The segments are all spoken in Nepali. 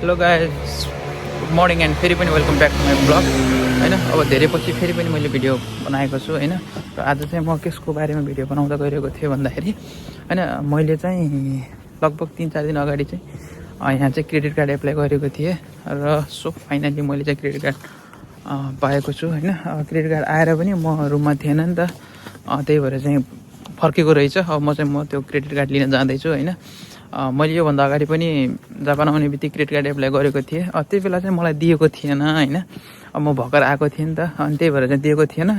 Hello guys, good morning and फेरि पनि welcome back to my vlog होइन। अब धेरै पछि फेरि पनि मैले भिडियो बनाएको छु होइन। र आज चाहिँ म कसको बारेमा भिडियो बनाउँदा गइरहेको थिएँ भन्दाखेरि होइन, मैले चाहिँ लगभग 3-4 दिन अगाडि चाहिँ यहाँ चाहिँ क्रेडिट कार्ड एप्लाई गरेको थिएँ र सो फाइनल्ली मैले चाहिँ क्रेडिट कार्ड पाएको छु होइन। क्रेडिट कार्ड आएर पनि म रुममा थिएन नि त, त्यही भएर चाहिँ फर्केको रहेछ। अब म त्यो क्रेडिट कार्ड लिन जाँदैछु होइन। मैले योभन्दा अगाडि पनि जापान आउने बित्तिकै क्रेडिट कार्ड एप्लाई गरेको थिएँ। त्यही बेला चाहिँ मलाई दिएको थिएन होइन। अब म भर्खर आएको थिएँ नि त, अनि त्यही भएर चाहिँ दिएको थिएन।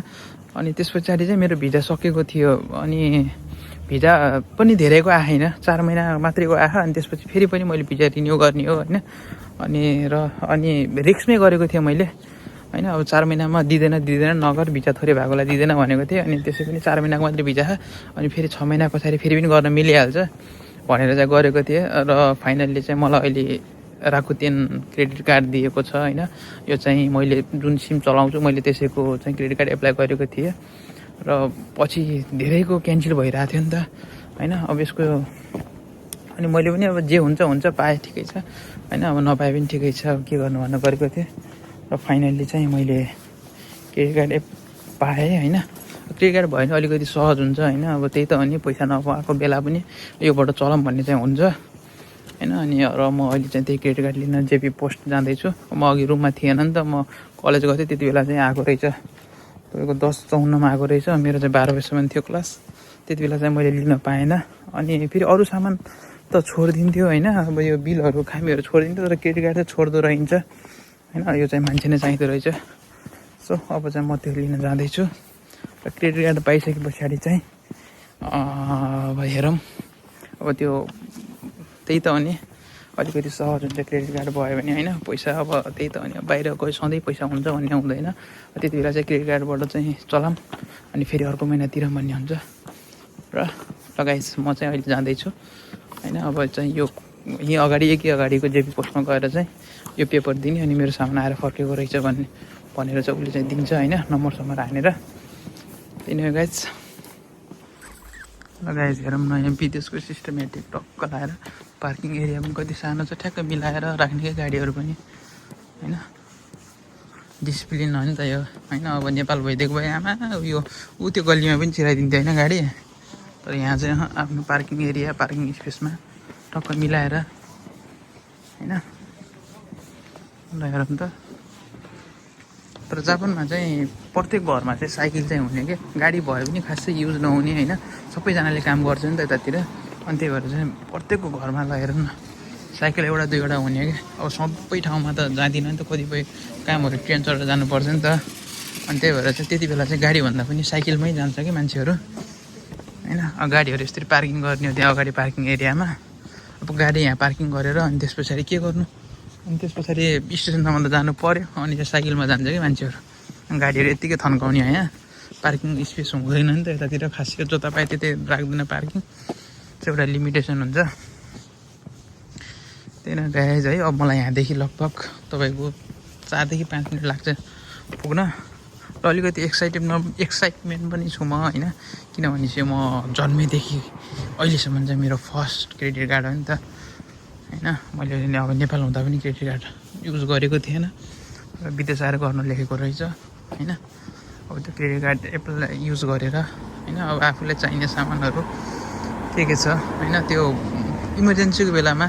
अनि त्यस पछाडि चाहिँ मेरो भिजा सकेको थियो, अनि भिजा पनि धेरैको आएन, 4 महिना मात्रैको आयो। अनि त्यसपछि फेरि पनि मैले भिजा रिन्यू गर्ने हो होइन। अनि रिक्समै गरेको थिएँ मैले होइन। अब 4 महिनामा दिँदैन नगर, भिजा थोरै भएकोलाई दिँदैन भनेको थिएँ। अनि त्यसै पनि 4 महिनाको मात्रै भिजा, अनि फेरि 6 महिना पछाडि फेरि पनि गर्न मिलिहाल्छ भनेर चाहिँ गरेको थिएँ। र फाइनल्ली चाहिँ मलाई अहिले राकुतेन क्रेडिट कार्ड दिएको छ होइन। यो चाहिँ मैले जुन सिम चलाउँछु मैले त्यसैको चाहिँ क्रेडिट कार्ड एप्लाई गरेको थिएँ। र पछि धेरैको क्यान्सल भइरहेको थियो नि त होइन। अब यसको अनि मैले पनि अब जे हुन्छ पाएँ ठिकै छ होइन, अब नपाए पनि ठिकै छ, अब के गर्नु भनेर गरेको थिएँ। र फाइनल्ली चाहिँ मैले क्रेडिट कार्ड पाएँ होइन। क्रेडिट कार्ड भयो भने अलिकति सहज हुन्छ होइन। अब त्यही त हो नि, पैसा नपाएको बेला पनि योबाट चलाऊँ भन्ने चाहिँ हुन्छ होइन। अनि र म अहिले चाहिँ त्यही क्रेडिट कार्ड लिन जेपी पोस्ट जाँदैछु। म अघि रुममा थिएन नि त, म कलेज गएको थिएँ, त्यति बेला चाहिँ आएको रहेछ। तपाईँको 10-54मा आएको रहेछ, मेरो चाहिँ 12 बजीसम्म थियो क्लास, त्यति बेला चाहिँ मैले लिन पाएन। अनि फेरि अरू सामान त छोडिदिन्थ्यो होइन, अब यो बिलहरू खामीहरू छोडिदिन्थ्यो, तर क्रेडिट कार्ड चाहिँ छोड्दो रहन्छ होइन। यो चाहिँ मान्छे नै चाहिँदो रहेछ। सो अब चाहिँ म त्यो लिन जाँदैछु। र क्रेडिट कार्ड पाइसके पछाडि चाहिँ अब हेरौँ, अब त्यो त्यही त हो नि, अलिकति सहज हुन्छ क्रेडिट कार्ड भयो भने होइन। पैसा अब त्यही त हो नि, बाहिर गए सधैँ पैसा हुन्छ भन्ने हुँदैन। त्यति बेला चाहिँ क्रेडिट कार्डबाट चाहिँ चलाऊँ, अनि फेरि अर्को महिनातिर भन्ने हुन्छ। र लगाइस म चाहिँ अहिले जाँदैछु होइन। अब चाहिँ यो यहीँ अगाडि अगाडिको जेपी पोस्टमा गएर चाहिँ यो पेपर दिने, अनि मेरो सामान आएर फर्केको रहेछ भनेर चाहिँ उसले चाहिँ दिन्छ होइन, नम्बरसम्म हानेर। त्यही नै हो गाइज। गाइज हेरौँ न, यहाँ विदेशको सिस्टमेटिक टक्क लाएर पार्किङ एरिया पनि कति सानो छ, ठ्याक्क मिलाएर राख्ने क्या गाडीहरू पनि होइन। डिसिप्लिन हो नि त यो होइन। अब नेपाल भइदिएको भए आमा यो त्यो गल्लीमा पनि चिराइदिन्थ्यो होइन गाडी, तर यहाँ चाहिँ आफ्नो पार्किङ एरिया पार्किङ स्पेसमा टक्क मिलाएर होइन। ल हेरौँ त। तर जापानमा चाहिँ प्रत्येक घरमा चाहिँ साइकल चाहिँ हुने क्या, गाडी भयो भने खासै युज नहुने होइन। सबैजनाले काम गर्छ नि त यतातिर, अनि त्यही भएर चाहिँ प्रत्येकको घरमा लगेर न साइकल एउटा दुईवटा हुने क्या। अब सबै ठाउँमा त जाँदिनँ नि त, कतिपय कामहरू ट्रेन चढेर जानुपर्छ नि त, अनि त्यही भएर चाहिँ त्यति बेला चाहिँ गाडीभन्दा पनि साइकलमै जान्छ कि मान्छेहरू होइन। गाडीहरू यसरी पार्किङ गर्ने हो त्यहाँ अगाडि पार्किङ एरियामा। अब गाडी यहाँ पार्किङ गरेर अनि त्यस पछाडि के गर्नु, अनि त्यस पछाडि स्टेसनसम्म त जानु पऱ्यो, अनि चाहिँ साइकलमा जान्छ कि मान्छेहरू। गाडीहरू यत्तिकै थन्काउने यहाँ पार्किङ स्पेस हुँदैन नि त यतातिर, खासै जता पाए त्यतै राख्दैन पार्किङ, चाहिँ एउटा लिमिटेसन हुन्छ। त्यही नै गाइज है। अब मलाई यहाँदेखि लगभग तपाईँको 4 देखि 5 मिनट लाग्छ पुग्न। र अलिकति एक्साइटमेन्ट पनि छु म होइन, किनभने चाहिँ म जन्मेदेखि अहिलेसम्म चाहिँ मेरो फर्स्ट क्रेडिट कार्ड हो नि त होइन। मैले अब नेपाल हुँदा पनि क्रेडिट कार्ड युज गरेको थिएन, र विदेश आएर गर्नु लेखेको रहेछ होइन। अब त्यो क्रेडिट कार्ड एप्लाई युज गरेर होइन, अब आफूलाई चाहिने सामानहरू के छ होइन, त्यो इमर्जेन्सीको बेलामा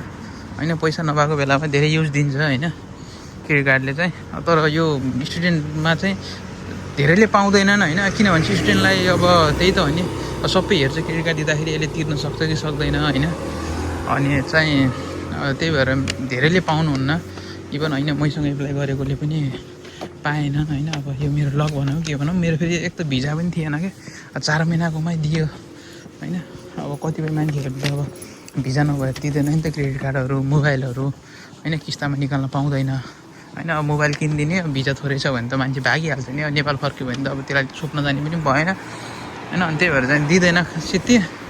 होइन, पैसा नभएको बेलामा धेरै युज दिन्छ होइन क्रेडिट कार्डले चाहिँ। तर यो स्टुडेन्टमा चाहिँ धेरैले पाउँदैनन् होइन, किनभने स्टुडेन्टलाई अब त्यही त हो नि, सबै हेर्छ क्रेडिट कार्ड दिँदाखेरि यसले तिर्न सक्छ कि सक्दैन होइन। अनि चाहिँ त्यही भएर धेरैले पाउनुहुन्न, इभन होइन मैसँग एप्लाई गरेकोले पनि पाएन होइन। अब यो मेरो लक भनौँ के भनौँ, मेरो फेरि एक त भिजा पनि थिएन क्या, 4 महिनाकोमै दियो होइन। अब कतिपय मान्छेहरू त अब भिजा नभएर दिँदैन नि त क्रेडिट कार्डहरू, मोबाइलहरू होइन, किस्तामा निकाल्न पाउँदैन होइन। अब मोबाइल किनिदिने, भिजा थोरै छ भने त मान्छे भागिहाल्छ नि, अब नेपाल फर्क्यो भने त अब त्यसलाई सोध्न जाने पनि भएन होइन। अनि त्यही भएर चाहिँ दिँदैन सिद्धि।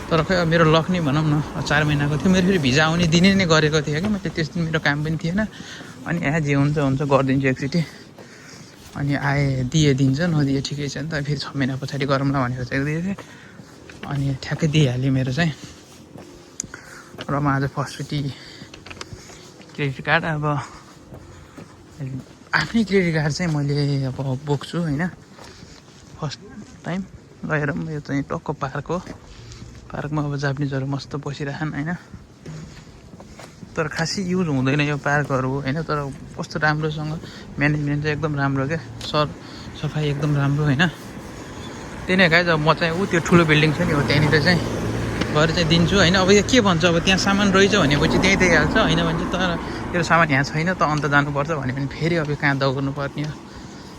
तर खै अब मेरो लक नै भनौँ न, 4 महिनाको थियो, मेरो फेरि भिजा आउने दिने नै गरेको थिएँ कि मैले, त्यस दिन मेरो काम पनि थिएन। अनि यहाँ जे हुन्छ गरिदिन्छु एकचोटि, अनि दिन्छ नदिए ठिकै छ नि त, फेरि 6 महिना पछाडि गरौँला भनेर चाहिँ दिएको थिएँ, अनि ठ्याक्कै दिइहालेँ मेरो चाहिँ। र म आज फर्स्टचोटि क्रेडिट कार्ड अब आफ्नै क्रेडिट कार्ड चाहिँ मैले अब बोक्छु होइन। फर्स्ट टाइम गएर यो चाहिँ टक्क पार्कमा अब जापानिजहरू मस्त बसिरहन् होइन। तर खासै युज हुँदैन यो पार्कहरू होइन। तर कस्तो राम्रोसँग म्यानेजमेन्ट चाहिँ एकदम राम्रो क्या, सफाइ एकदम राम्रो होइन। त्यही नै गाइज अब म चाहिँ त्यो ठुलो बिल्डिङ छ नि हो त्यहाँनिर चाहिँ गएर चाहिँ दिन्छु होइन। अब यो के भन्छ अब त्यहाँ सामान रहेछ भनेपछि त्यहीँ दिइहाल्छ होइन भने चाहिँ तर तेरो सामान यहाँ छैन त अन्त जानुपर्छ भन्यो भने फेरि अब कहाँ दौड्नु पर्ने हो।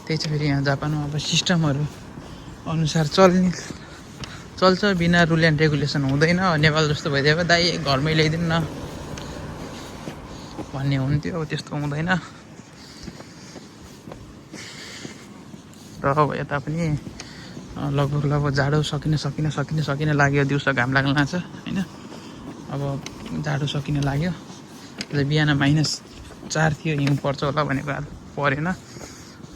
त्यही चाहिँ फेरि यहाँ जापानमा अब सिस्टमहरू अनुसार चल्छ, बिना रुल एन्ड रेगुलेसन हुँदैन। नेपाल जस्तो भइदियो भए दाइ घरमै ल्याइदिनु न भन्ने हुन्थ्यो, अब त्यस्तो हुँदैन। र अब यता पनि लगभग जाडो सकिन लाग्यो। दिउँसो घाम लाग्न लाग्छ होइन। अब जाडो सकिन लाग्यो। बिहान -4 थियो, हिउँ पर्छ होला भनेको आज परेन।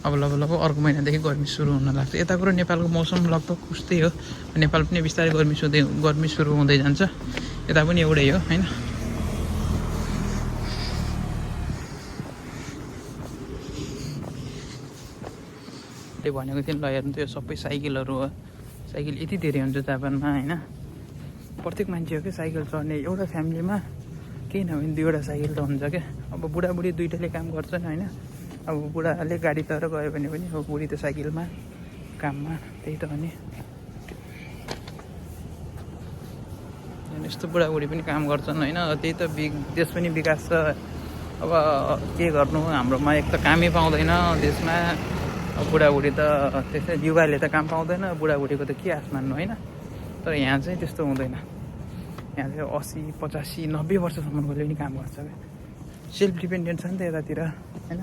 अब लगभग अर्को महिनादेखि गर्मी सुरु हुन लाग्छ। यताको र नेपालको मौसम लगभग उस्तै हो। नेपाल पनि बिस्तारै गर्मी सुरु हुँदै जान्छ, यता पनि एउटै हो होइन। त्यही भनेको थिएँ ल हेर्नु त यो सबै साइकलहरू हो। साइकल यति धेरै हुन्छ जापानमा होइन। प्रत्येक मान्छे हो क्या साइकल चढ्ने। एउटा फ्यामिलीमा केही नभए पनि 2वटा साइकल त हुन्छ क्या। अब बुढाबुढी दुइटाले काम गर्छन् होइन। अब बुढाले गाडी लिएर गयो भने पनि अब बुढी त साइकलमा काममा, त्यही त हो नि। यस्तो बुढाबुढी पनि काम गर्छन् होइन। त्यही त देश पनि विकास छ। अब के गर्नु, हाम्रोमा एक त कामै पाउँदैन देशमा। अब बुढाबुढी त त्यस्तै, युवाले त काम पाउँदैन, बुढाबुढीको त के आश मान्नु होइन। तर यहाँ चाहिँ त्यस्तो हुँदैन। यहाँ चाहिँ 80, 85, 90 वर्षसम्मकोले पनि काम गर्छ क्या। सेल्फ डिपेन्डेन्ट छ नि त यतातिर होइन।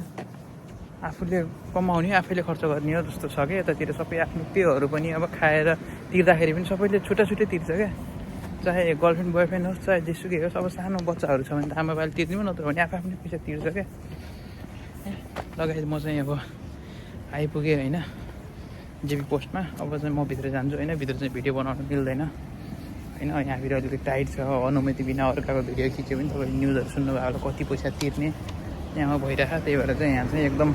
आफूले कमाउने, आफैले खर्च गर्ने हो जस्तो छ क्या यतातिर। सबै आफ्नो पेहरू पनि अब खाएर तिर्दाखेरि पनि सबैले छुट्टै तिर्छ क्या। चाहे गर्लफ्रेन्ड बोयफ्रेन्ड होस्, चाहे जेसुकै होस्। अब सानो बच्चाहरू छ भने त आमा बाबाले तिर्दिनु, नत्र भने आफ्नै पैसा तिर्छ क्या। लगायत म चाहिँ अब आइपुगेँ होइन जेबी पोस्टमा। अब चाहिँ म भित्र जान्छु होइन। भित्र चाहिँ भिडियो बनाउनु मिल्दैन होइन। यहाँभित्र अलिकति टाइट छ। अनुमति बिना अर्काको भिडियो खिच्यो भने तपाईँले न्युजहरू सुन्नुभयो होला, कति पैसा तिर्ने यहाँ भइरहेको। त्यही भएर चाहिँ यहाँ चाहिँ एकदम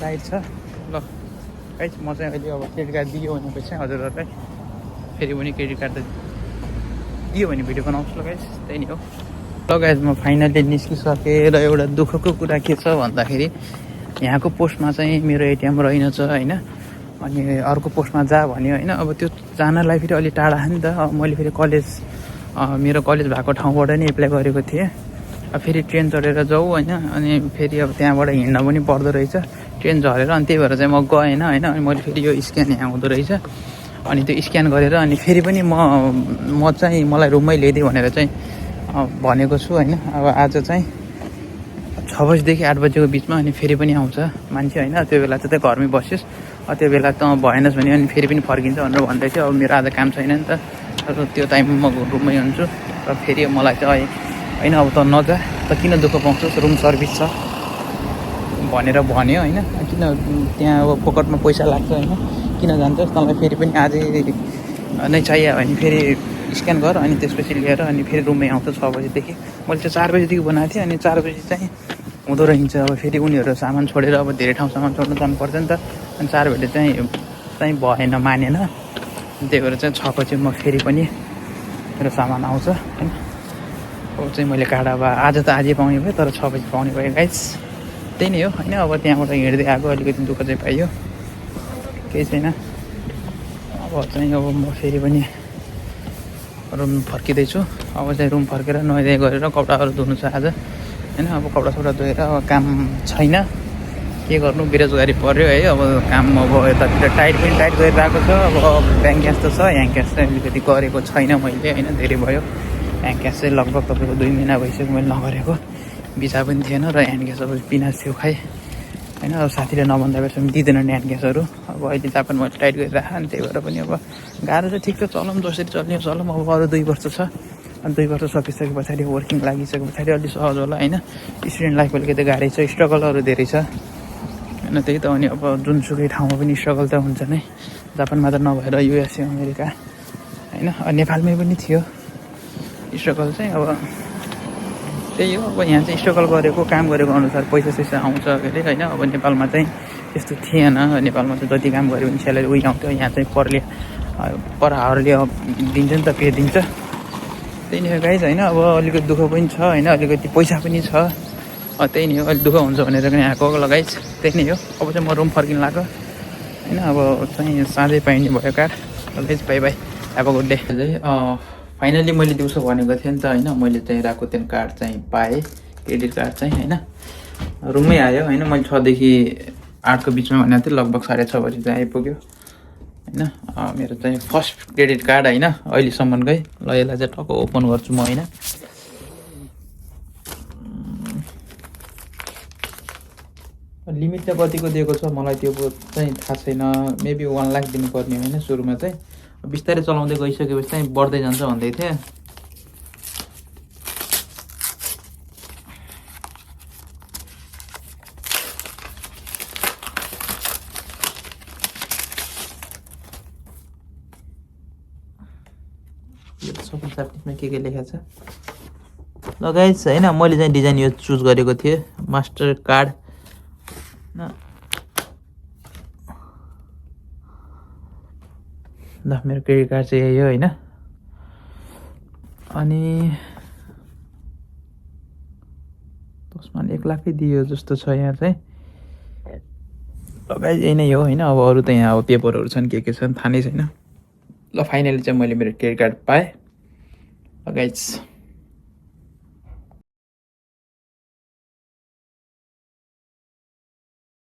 टाइट छ। ल गाइस म चाहिँ अहिले अब क्रेडिट कार्ड दियो भनेपछि हजुरहरूलाई फेरि पनि क्रेडिट कार्ड त दियो भने भिडियो बनाउँछु ल गाइस। त्यही नै हो। ल गाइस म फाइनली निस्किसकेँ। र एउटा दुःखको कुरा के छ भन्दाखेरि यहाँको पोस्टमा चाहिँ मेरो एटिएम रहेनछ होइन। अनि अर्को पोस्टमा जा भन्यो होइन। अब त्यो जानलाई फेरि अलिक टाढा नि त। मैले फेरि मेरो कलेज भएको ठाउँबाट नि एप्लाई गरेको थिएँ। अब फेरि ट्रेन चढेर जाऊ होइन। अनि फेरि अब त्यहाँबाट हिँड्न पनि पर्दो रहेछ ट्रेन झरेर। अनि त्यही भएर चाहिँ म गएन होइन। अनि मैले फेरि यो स्क्यान यहाँ हुँदो रहेछ। अनि त्यो स्क्यान गरेर अनि फेरि पनि म चाहिँ मलाई रुममै ल्याइदिएँ भनेर चाहिँ भनेको छु होइन। अब आज चाहिँ 6 बजीदेखि 8 बजीको बिचमा अनि फेरि पनि आउँछ मान्छे होइन। त्यो बेला चाहिँ घरमै बसियोस्, त्यो बेला त भएनस् भने अनि फेरि पनि फर्किन्छ भनेर भन्दै थियो। अब मेरो आज काम छैन नि त, तर त्यो टाइममा म रुममै हुन्छु। र फेरि मलाई चाहिँ होइन अब त नजा त किन दुःख पाउँछस्, रुम सर्भिस छ भनेर भन्यो होइन। किन त्यहाँ अब फोकटमा पैसा लाग्छ होइन, किन जान्छस्, तँलाई फेरि पनि आजै नै चाहियो भने फेरि स्क्यान गर अनि त्यसपछि लिएर अनि फेरि रुममै आउँछ 6 बजीदेखि। मैले चाहिँ 4 बजीदेखि बनाएको थिएँ। अनि 4 बजी चाहिँ हुँदो रहेछ। अब फेरि उनीहरू सामान छोडेर अब धेरै ठाउँ सामान छोड्नु जानुपर्छ नि त। अनि 4 बजी चाहिँ भएन, मानेन। त्यही भएर चाहिँ 6 बजी म फेरि पनि मेरो सामान आउँछ होइन। अब चाहिँ मैले कार्ड अब आज त आजै पाउने भयो, तर 6 बजी पाउने भयो गाइस। त्यही नै हो होइन। अब त्यहाँबाट हिँड्दै आएको अलिकति दुःख चाहिँ पाइयो, केही छैन। अब चाहिँ अब म फेरि पनि रुम फर्किँदैछु। अब चाहिँ रुम फर्केर नुहाइधुवाइ गरेर कपडाहरू धुनु छ आज होइन। अब कपडा धोएर अब काम छैन, के गर्नु, बेरोजगारी पऱ्यो है। अब काम अब यतातिर टाइट गरिरहेको छ। अब ब्याङ्क क्यास त छ, यहाँ क्यास चाहिँ अलिकति गरेको छैन मैले होइन। धेरै भयो ब्याङ्क क्यास चाहिँ लगभग तपाईँको 2 महिना भइसक्यो मैले नगरेको। भिसा पनि थिएन र ह्यान्ड क्यास अब बिना छेउ खाएँ होइन। अब साथीले नभन्दा बेरसम्म दिँदैन ह्यान्ड क्यासहरू। अब अहिले जापानमा टाइट गरिरहेको अनि त्यही भएर पनि अब गाह्रो चाहिँ ठिक छ, चलाउँ जसरी चल्ने चलाउँ। अब अरू 2 वर्ष छ। अनि 2 वर्ष सकिसके पछाडि वर्किङ लागिसके पछाडि अलिक सहज होला होइन। स्टुडेन्ट लाइफ अलिकति गाह्रै छ, स्ट्रगलहरू धेरै छ होइन। त्यही त हो नि। अब जुनसुकै ठाउँमा पनि स्ट्रगल त हुन्छ नै, जापानमा त नभएर युएसए अमेरिका होइन, नेपालमै पनि थियो स्ट्रगल चाहिँ। अब त्यही हो अब यहाँ चाहिँ स्ट्रगल गरेको काम गरेको अनुसार पैसा सैसा आउँछ के अरे होइन। अब नेपालमा चाहिँ त्यस्तो थिएन। नेपालमा चाहिँ जति काम गऱ्यो भने स्यालेरी उही आउँथ्यो। यहाँ चाहिँ पर हावरले दिन्छ नि त, पे दिन्छ। त्यही नै हो गाइज होइन। अब अलिकति दुःख पनि छ होइन, अलिकति पैसा पनि छ। त्यही नै हो, अलिक दुःख हुन्छ भनेर पनि आएको गाइज। त्यही नै हो। अब चाहिँ म रुम फर्किन लाग्यो होइन। अब चाहिँ साँझै पाइने भयो car. Guys by by, have a good day. Finally मैले दिउँसो भनेको थिएँ नि त होइन, मैले चाहिँ राकोतेन कार्ड चाहिँ पाएँ, क्रेडिट कार्ड चाहिँ होइन। रुममै आयो होइन। मैले 6 देखि 8 को बिचमा भनेको थिएँ, लगभग 6:30 बजी चाहिँ आइपुग्यो होइन। मेरो चाहिँ फर्स्ट क्रेडिट कार्ड होइन अहिलेसम्मकै। ल यसलाई चाहिँ टक्क ओपन गर्छु म होइन। लिमिट चाहिँ कतिको दिएको छ मलाई त्यो चाहिँ थाहा छैन। मेबी 1 लाख दिनुपर्ने होइन सुरुमा चाहिँ। बिस्तारै चलाउँदै गइसकेपछि चाहिँ बढ्दै जान्छ भन्दै थिएँ। यो सबै च्याप्टरमा के लेखेको छ ल गाइस होइन। मैले चाहिँ डिजाइन यो चुज गरेको थिएँ, मास्टर कार्ड होइन। ल मेरो क्रेडिट कार्ड चाहिँ यही हो होइन। अनि त्यसमा 1 लाखै दियो जस्तो छ यहाँ चाहिँ। ल गाइस यही नै हो होइन। अब अरू त यहाँ अब पेपरहरू छन् के छन् थाहा नै छैन। ल फाइनली चाहिँ मैले मेरो क्रेडिट कार्ड पाएँ। ल गाइस